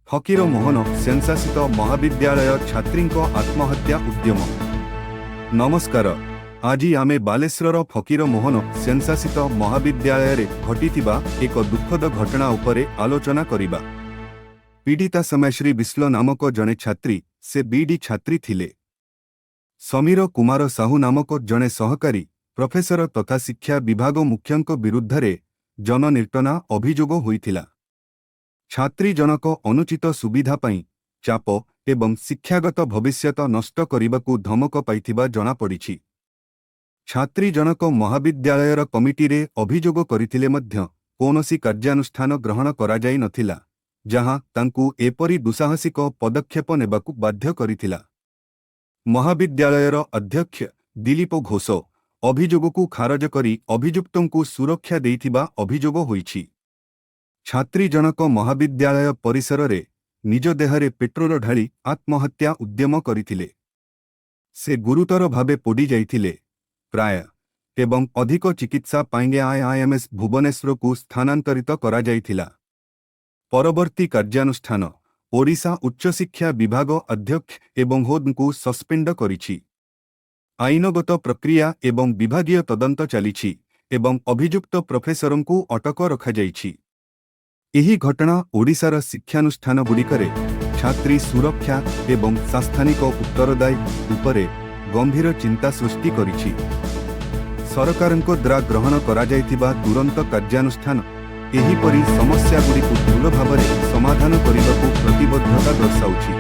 ଫକୀର ମୋହନ ସ୍ୱୟଂଶାସିତ ମହାବିଦ୍ୟାଳୟ ଛାତ୍ରୀଙ୍କ ଆତ୍ମହତ୍ୟା ଉଦ୍ୟମ। ନମସ୍କାର, ଆଜି ଆମେ ବାଲେଶ୍ୱରର ଫକୀର ମୋହନ ସ୍ୱୟଂଶାସିତ ମହାବିଦ୍ୟାଳୟରେ ଘଟିଥିବା ଏକ ଦୁଃଖଦ ଘଟଣା ଉପରେ ଆଲୋଚନା କରିବା। ପୀଡ଼ିତା ସୌମ୍ୟଶ୍ରୀ ବିଶ୍ଲ ନାମକ ଜଣେ ଛାତ୍ରୀ, ସେ ବିଇଡି ଛାତ୍ରୀ ଥିଲେ। ସମୀର କୁମାର ସାହୁ ନାମକ ଜଣେ ସହକାରୀ ପ୍ରଫେସର ତଥା ଶିକ୍ଷା ବିଭାଗ ମୁଖ୍ୟଙ୍କ ବିରୁଦ୍ଧରେ ଯୌନ ନିର୍ଯାତନା ଅଭିଯୋଗ ହୋଇଥିଲା। ଛାତ୍ରୀ ଜଣକ ଅନୁଚିତ ସୁବିଧା ପାଇଁ ଚାପ ଏବଂ ଶିକ୍ଷାଗତ ଭବିଷ୍ୟତ ନଷ୍ଟ କରିବାକୁ ଧମକ ପାଇଥିବା ଜଣାପଡ଼ିଛି। ଛାତ୍ରୀ ଜଣକ ମହାବିଦ୍ୟାଳୟର କମିଟିରେ ଅଭିଯୋଗ କରିଥିଲେ ମଧ୍ୟ କୌଣସି କାର୍ଯ୍ୟାନୁଷ୍ଠାନ ଗ୍ରହଣ କରାଯାଇ ନଥିଲା, ଯାହା ତାଙ୍କୁ ଏପରି ଦୁଃସାହସିକ ପଦକ୍ଷେପ ନେବାକୁ ବାଧ୍ୟ କରିଥିଲା। ମହାବିଦ୍ୟାଳୟର ଅଧ୍ୟକ୍ଷ ଦିଲୀପ ଘୋଷ ଅଭିଯୋଗକୁ ଖାରଜ କରି ଅଭିଯୁକ୍ତଙ୍କୁ ସୁରକ୍ଷା ଦେଇଥିବା ଅଭିଯୋଗ ହୋଇଛି। ଛାତ୍ରୀ ଜଣକ ମହାବିଦ୍ୟାଳୟ ପରିସରରେ ନିଜ ଦେହରେ ପେଟ୍ରୋଲ ଢାଳି ଆତ୍ମହତ୍ୟା ଉଦ୍ୟମ କରିଥିଲେ। ସେ ଗୁରୁତର ଭାବେ ପୋଡ଼ି ଯାଇଥିଲେ ପ୍ରାୟ ଏବଂ ଅଧିକ ଚିକିତ୍ସା ପାଇଁ ଆଇଆଇଏମ୍ଏସ୍ ଭୁବନେଶ୍ୱରକୁ ସ୍ଥାନାନ୍ତରିତ କରାଯାଇଥିଲା। ପରବର୍ତ୍ତୀ କାର୍ଯ୍ୟାନୁଷ୍ଠାନ: ଓଡ଼ିଶା ଉଚ୍ଚଶିକ୍ଷା ବିଭାଗ ଅଧ୍ୟକ୍ଷ ଏବଂ ଏଚଓଡିଙ୍କୁ ସସ୍ପେଣ୍ଡ କରିଛି। ଆଇନଗତ ପ୍ରକ୍ରିୟା ଏବଂ ବିଭାଗୀୟ ତଦନ୍ତ ଚାଲିଛି ଏବଂ ଅଭିଯୁକ୍ତ ପ୍ରଫେସରଙ୍କୁ ଅଟକ ରଖାଯାଇଛି। ଏହି ଘଟଣା ଓଡ଼ିଶାର ଶିକ୍ଷାନୁଷ୍ଠାନଗୁଡ଼ିକରେ ଛାତ୍ରୀ ସୁରକ୍ଷା ଏବଂ ସାଂସ୍ଥାନିକ ଉତ୍ତରଦାୟୀ ଉପରେ ଗମ୍ଭୀର ଚିନ୍ତା ସୃଷ୍ଟି କରିଛି। ସରକାରଙ୍କ ଦ୍ୱାରା ଗ୍ରହଣ କରାଯାଇଥିବା ତୁରନ୍ତ କାର୍ଯ୍ୟାନୁଷ୍ଠାନ ଏହିପରି ସମସ୍ୟାଗୁଡ଼ିକୁ ଦୃଢ଼ ଭାବରେ ସମାଧାନ କରିବାକୁ ପ୍ରତିବଦ୍ଧତା ଦର୍ଶାଉଛି।